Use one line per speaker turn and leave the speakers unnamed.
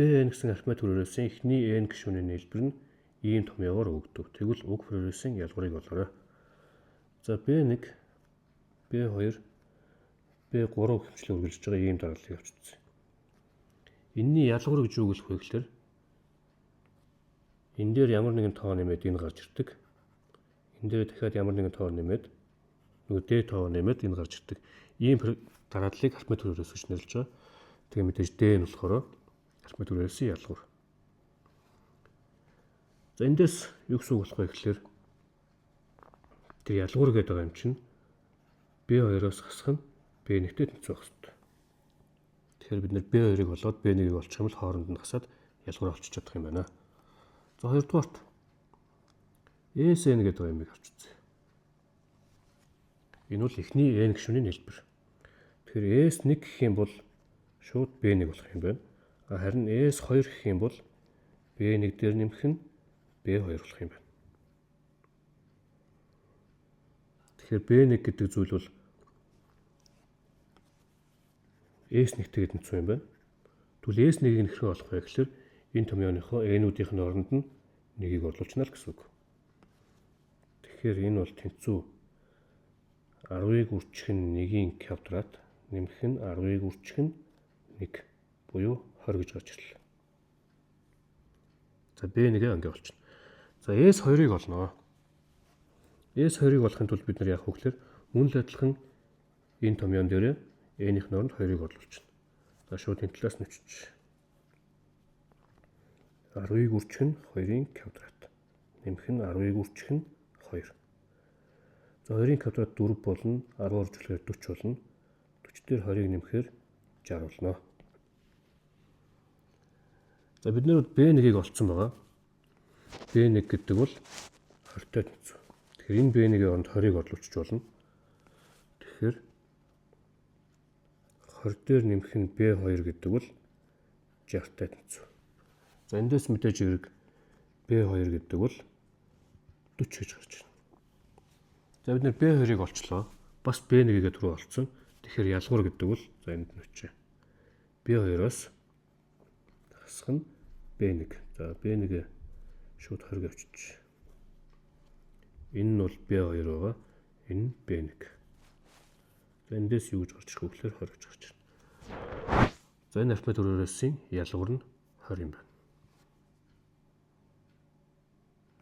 Bn гэсэн арифметик прогрессийн эхний n гишүүний нийлбэр нь ийм томьёогоор өгдөг. Тэгвэл уг прогрессийн ялгуурыг олоорой. За B1, B2, B3 хэмжлэг үргэлжлэж байгаа ийм дарааллыг авч үзье. Энийний ялгуур гэж юу гэлэх вэ гэхээр энэ дээр ямар нэгэн тоо нэмээд энэ гарч ирдэг. Энэ дээр дахиад ямар нэгэн тоо нэмээд нөгөө D тоо нэмээд энэ гарч ирдэг. Ийм дарааллыг арифметик прогресс гэж нэрлэж байгаа. Тэгээ мэдээж D нь болохоор арифметик прогрессийн ялгуур. За эндээс юу гэсэн үг болох вэ гэхээр тэр ялгуур гэдэг байгаа юм чинь B2-оос хасах нь B1-тэй тэнцүү байх хэрэгтэй. Тэгэхээр бид нэр B2-ыг олоод B1-ийг олчих юм бол хооронд нь хасаад ялгуур олчих чадах юм байна. За хоёрдугаарт SN гэдэг юмыг авч үзье. Энэ бол эхний N гишүүний нийлбэр. Тэгэхээр S1 гэх юм бол шууд B1 болох юм байна. Харин S2 гэх юм бол B1 дээр нэмэх нь B2 болох юм байна. Тэгэхээр B1 гэдэг зүйл бол S1-тэйгээ тэнцүү юм байна. Тэгвэл S1-ийг нь хэрхэн олох вэ гэхээр энэ томьёоныхоо n-үүдийнх нь оронд нь нэгийг орлуулчихна л гэсэн үг. Тэгэхээр энэ бол тэнцүү 10-ыг үржих нь 1-ийн квадрат нэмэх нь 10-ыг үржих нь 1 буюу 20 гэж гарч ирлээ. За B1-гээ ингээ олчихно. За S2-ыг олноо. S2-ыг олохын тулд бид нар яах вэ гэхээр мөн л адилхан энэ томьёон дээр n-ийн оронд 2-ыг орлуулчихна. За шууд энэ талаас нь өчөж. 10-ыг үржих нь 2-ын квадрат. Нэмэх нь 10-ыг үржих нь 2. За 2-ын квадрат 4 болно. 10 оржуулахаар 40 болно. 40 дээр 20-ыг нэмэхээр 60 болно. За бид нэр B1-ийг олцсон байгаа. B1 гэдэг бол 20-тай тэнцүү. Тэгэхээр энэ B1-ийн оронд 20-ыг орлуулчих болно. Тэгэхээр 20 дээр нэмэх нь B2 гэдэг бол 60-тай тэнцүү. За эндээс мэдээж хэрэг B2 гэдэг бол 40 гэж гарч байна. За бид нэр B2-ыг олчлоо. Бас B1-ийг түрүү олцсон. Тэгэхээр ялгуур гэдэг бол за энд нь өчөө. B2-оос хасах нь B1. За B1-гээ шууд 20 авчиж. Энэ нь бол B2 байгаа. Энэ нь B1. За эндээс юу гэж гарч ирэх вэ гэхээр 20 гэж гарч ирнэ. За энэ арифметик прогрессийн ялгуур нь 20 юм байна.